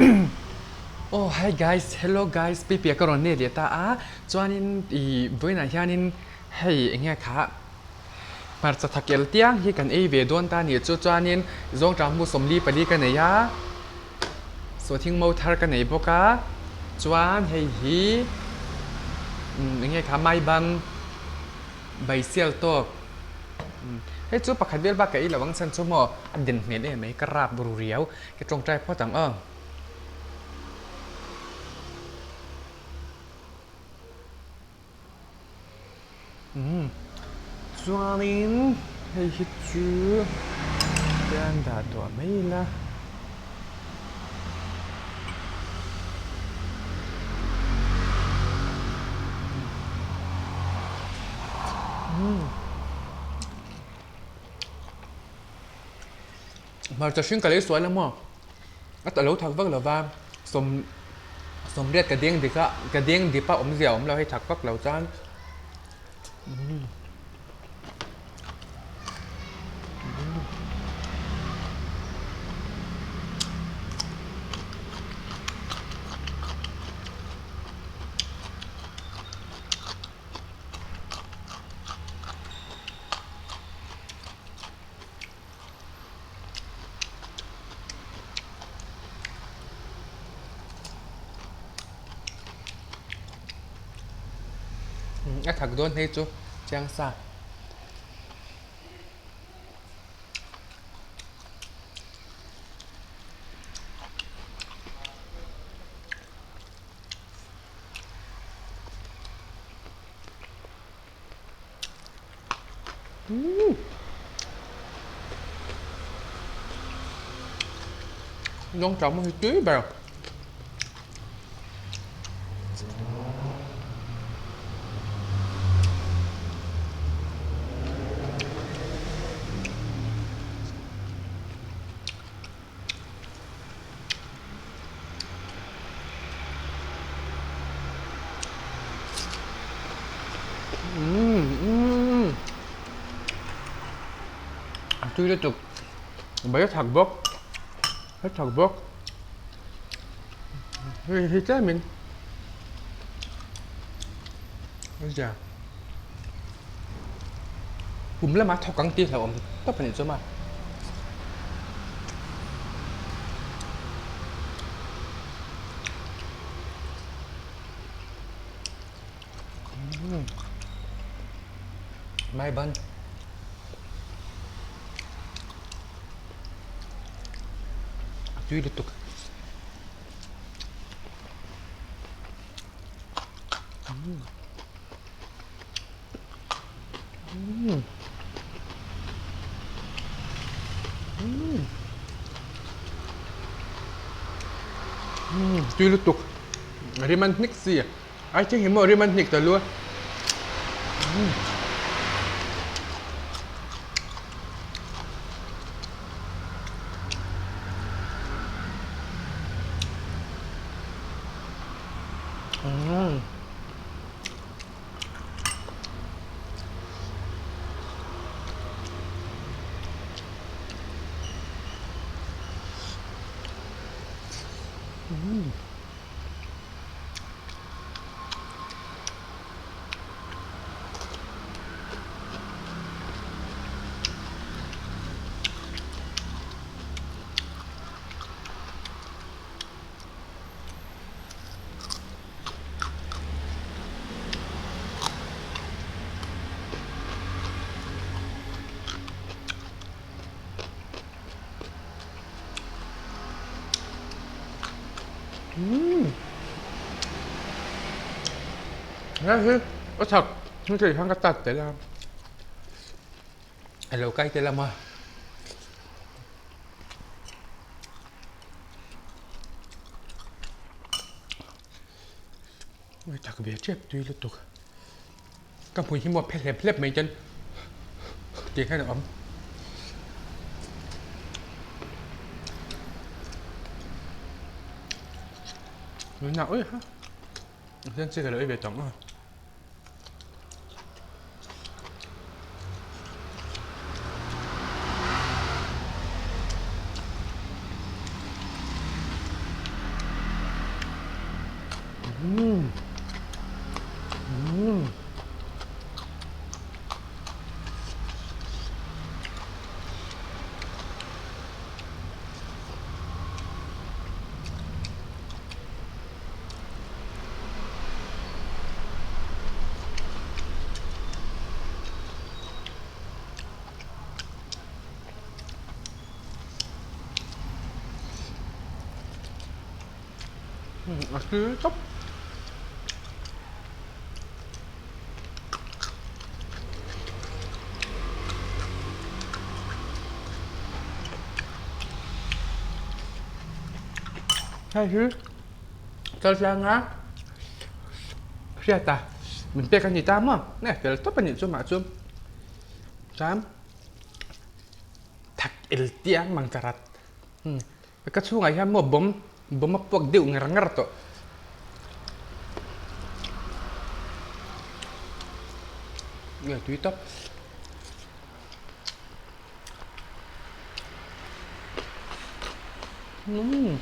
Oh hi guys, hello guys, Pipi ka rawn nei leh ta a, chuanin ih vawiinah hianin hei eng nge kha hmarcha thakel tiang hi kan ei ve dawn ta a nih chu, chuanin zawngṭah hmu 44 ka nei a, sawhthing mo thar ka nei bawk a, chuan hei hi eng nge kha maiban baisial tawk. Hei chu pakhat vel bak ka ei lo ang chhan chu maw a den hmel em mai ka rap ru riau ka tawngtai phawt ang aw. Umm chuanin hei hi chu hian dah tawh mai ila. Hmarcha hring ka lei sual a maw a ta lo thak vak lo va sawm sawmriat ka deng dik a ka deng dip a awmzia a awm lo hei thak vak lo chuan. A thak dawn hei chu chiang sa. Nông trọng thì tưới vào A tui lutuk bai a thak bawk a thak bawk hei hi tlem in a zia kum lama thawk ang tih hlauhawm tawp a nih chu maw. Mai ban. A tui lutuk. Tui lutuk. Rim an hnik si. I think hi maw rim an hnik ta lu a. Hei hi a chak hei hian ka tat tel a a lo kai tel a maw. Ui tak ve tep tui lutuk ka hmui hi maw phe hlep hlep mai chuan tih hian a awm. Nunah ui ha hian chi ka lo ei ve tawh ang aw. Umm. Umm. A tui tawp. Hei hi chaltlanga hriata min pek a ni ta maw nge fel tawp a nih chu mah chu chuan thak el tiang mang ka rat Ka chhungah hian maw bawm bawm a puak deuh ngar ngar tawh. Nge tui tawp. Umm.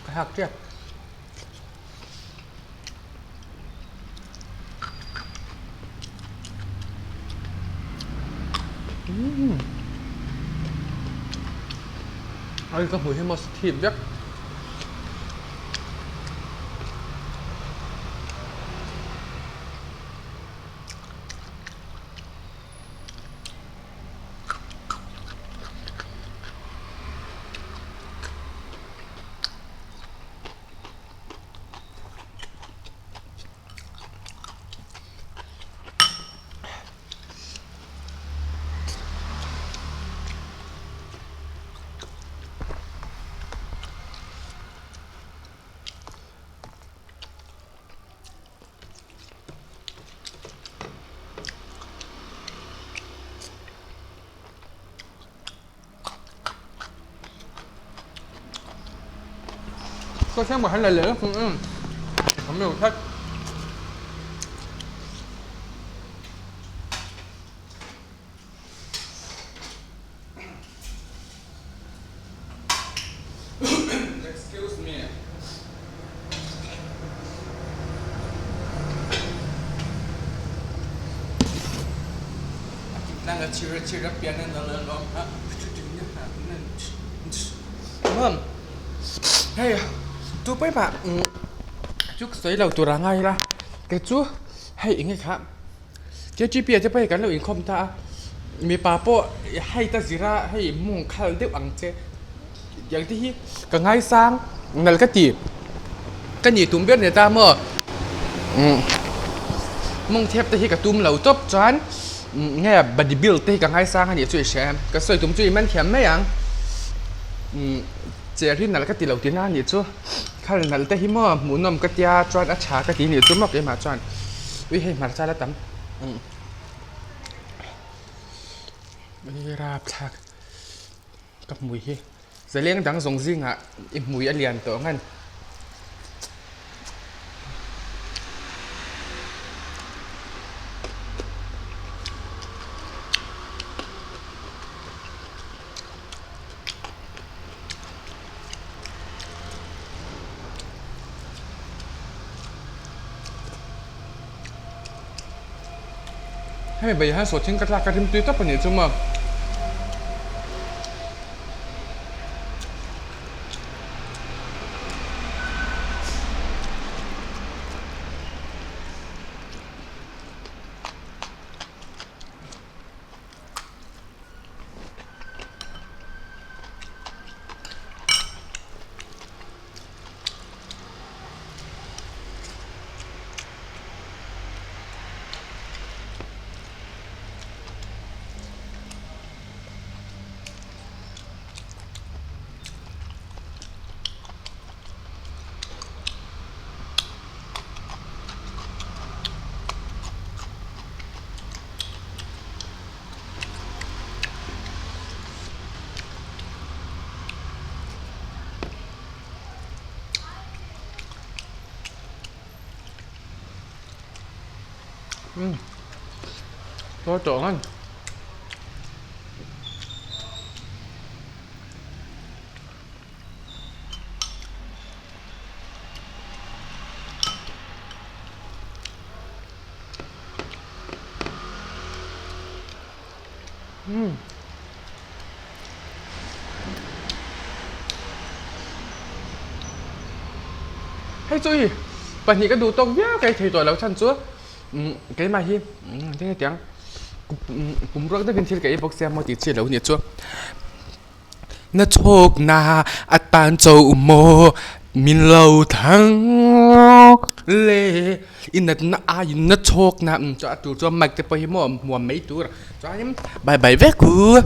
Ka hak chiah. Umm. Ai ka hmuh hi maw thip vek. 昨天我还来了，嗯，还没有开。Excuse me. Hei tu pawh mah chu ka sawi lo tur a ngai la kei chu hei eng nge kha K_G_P ah te pawh hei kan lo inkhawm ta a mipa pawh height a zir a hei mawng khal deuh ang che tiang te hi ka ngaisang nal ka ti ka nih tum ber ni ta maw mawng thep te hi ka tum lo tawp chuan nge body build te hi ka ngaisang a nih chu i hria em ka sawi tum chu i man thiam mai ang chair hi nalh ka ti lo tihna a nih chu khal nalh te hi maw hmuhnawm ka tia chuan a tha ka ti nih chu maw keimah chuan ui hei hmarcha la tam ui rapthlak. Ka hmui hi zaleng dang zawng zingah i hmui a lian tawh ngan. Hemi bai hian sawhthing ka tlak ka rim tui tawp a nih chu maw. Umm chaw tawh ang. Umm. Hei chu i pahnih ka duh tawk viau ka ei thei tawh lo chhan chu umm keimah hi umm hetiang kum ruak deuhin thil ka ei bawk sia maw tih chi lo nih chu. Na chhawk na atan cho maw min lo thang le i natna aiin na chhawk na chu a tur chuan mic te pawh hi maw hmuam mai tur chuanin bye bye vek u.